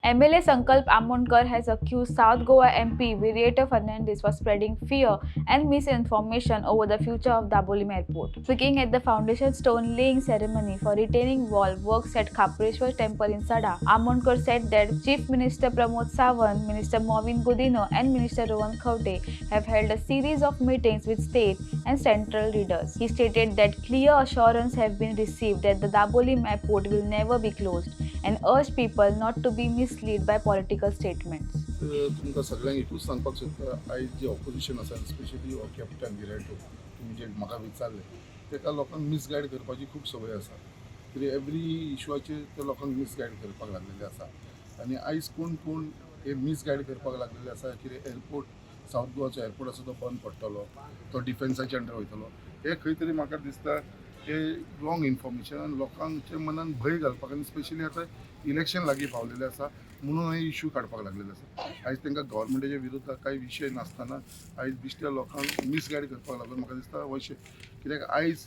MLA Sankalp Amonkar has accused South Goa MP Viriato Fernandes for spreading fear and misinformation over the future of Dabolim Airport. Speaking at the foundation stone laying ceremony for retaining wall works at Khapreshwar Temple in Sada, Amonkar said that Chief Minister Pramod Sawant, Minister Mauvin Godinho and Minister Rohan Khaunte have held a series of meetings with state and central leaders. He stated that clear assurance have been received that the Dabolim Airport will never be closed and urged people not to be misled by political statements. तर तुमकां सगळ्यांक एकूच सांगपाक सोदता, आयज जे opposition आसा, specially हो captain विराटो, तुमी जे म्हाका विचारलें, ताका लोकांक मिसगायड करपाची खूब संवय आसा. कित्याक एवरी इशूआचेर ते लोकांक मिसगायड करपाक लागलेले आसा आनी आयज कोण कोण हे मिसगायड करपाक लागलेले आसा. कितें एअरपोर्ट, सावथ गोवाचो एअरपोर्ट आसा तो बंद पडटलो, तो डिफेन्साच्या अंडर वयतलो, हे खंय तरी म्हाका दिसता हे रॉंग इन्फॉर्मेशन आनी लोकांच्या मनान भंय घालपाक आनी स्पेशली आतां इलेक्शन लागीं पावलेलें आसा म्हणून हे इशू काडपाक लागलेले आसा. आयज तांकां गव्हर्मेंटाच्या विरुद्ध कांय विशय नासतना आयज बिश्ट्या लोकांक मिसगायड करपाक लागून म्हाका दिसता अशें. कित्याक आयज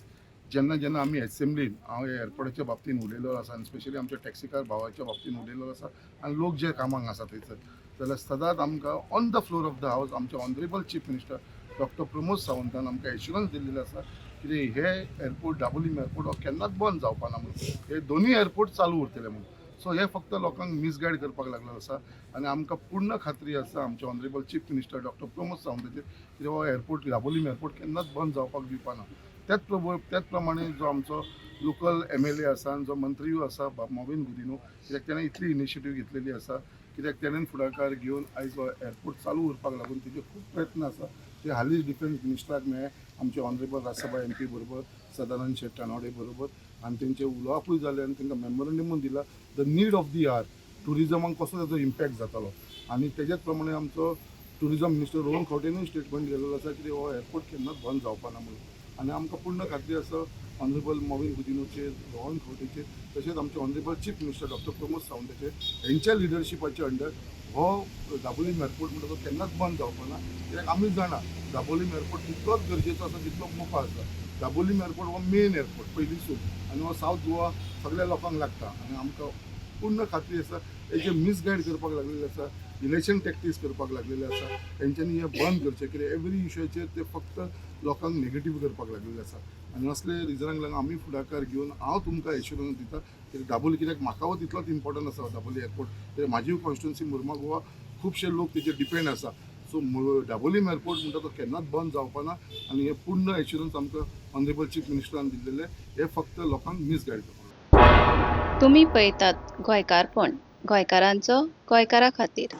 जेन्ना जेन्ना आमी एसेंब्लीन हांव ह्या एअरपोर्टाच्या बाबतीन उलयलो आसा आनी स्पेशली आमच्या टॅक्सीकार भावाच्या बाबतीन उलयलो आसा आनी लोक जे कामाक आसा थंयसर, जाल्यार सदांच आमकां on the floor of the house आमचे honourable chief minister doctor Pramod सावंतान आमकां एश्युरन्स दिल्लेले आसा कितें हे एअरपोर्ट, दाबोलीम एअरपोर्ट हो केन्नाच बंद जावपा ना म्हणून, हे दोनूय एअरपोर्ट चालू उरतले म्हणून. सो हे फक्त लोकांक मिसगायड करपाक लागलेलो आसा आनी आमकां पूर्ण खात्री आसा आमचे honourable chief minister doctor Pramod सावंताचेर कितें हो एअरपोर्ट, दाबोलीम एअरपोर्ट केन्नाच बंद जावपाक दिवपा ना. त्याच प्रमाणे जो आमचो लोकल एमएलए आसा आनी जो मंत्रीय आसा मॉविन गुदिनो, कित्याक तेणें इतली इनिशिएटीव घेतलेली आसा, कित्याक तेणेन फुडाकार घेवन आयज हो एअरपोर्ट चालू उरपाक लागून तेजे खूब प्रयत्न आसा. ते हालींच डिफेन्स मिनिस्टराक मेळ्ळे आमचे ऑनरेबल राज्यसभा एमपी बरोबर, सदानंद शेट तानावडे बरोबर, आनी तेंचे उलोवपूय जालें आनी तांकां मेमोरंडमूय दिला, the need of the hour, टुरिजमाक कसो ताजो इम्पॅक्ट जातलो. आनी तेज्याच प्रमाणे आमचो टुरिजम मिनिस्टर रोहन खंवटेनूय स्टेटमेंट दिलेलो आसा की हो एअरपोर्ट केन्नाच बंद जावपा ना म्हणून. आनी आमकां पूर्ण खात्री आसा ऑनरेबल मॉविन गुदिनोचेर, रोहन खंवटेचेर, तशेंच आमचे honourable chief minister doctor Pramod सावंताचेर, हेंच्या लिडरशिपाच्या अंडर हो दाबोलीम एअरपोर्ट म्हणटा तो केन्नाच बंद जावपा ना. कित्याक आमी जाणा, दाबोलीम एअरपोर्ट तितलोच गरजेचो आसा जितलो मोपा आसा. दाबोलीम एअरपोर्ट हो मेन एअरपोर्ट पयलींसून आनी हो सावथ गोवा सगळ्या लोकांक लागता. आनी आमकां पूर्ण खात्री आसा, हे जे मिसगायड करपाक लागलेले आसा, इलेक्शन टॅक्टिक्स करपाक लागलेले आसा, तेंच्यांनी हें बंद करचें. कित्याक एवरी इशूचेर ते फक्त लोकांक नेगेटीव करपाक लागलेले आसा आनी असले रिजनाक लागून आमी फुडाकार घेवन हांव तुमकां एश्युरन्स दिता कित्याक दाबोली, कित्याक म्हाका हो तितलोच इम्पॉर्टंट आसा दाबोली एअरपोर्ट, कित्याक म्हाजी कॉन्स्टिट्युन्सी मुर्मा गोवा, खुबशे लोक तेजेर डिपेंड आसा. सो दाबोलीम एअरपोर्ट म्हणटा तो केन्नाच बंद जावपा ना आनी हे पूर्ण एश्युरन्स आमकां ऑनरेबल चीफ मिनिस्टरान दिल्लेले. हे फक्त लोकांक मिसगायड करपाक तुम्ही पळयतात गोंयकारपण, गोंयकारांचो गोंयकारा खातीर.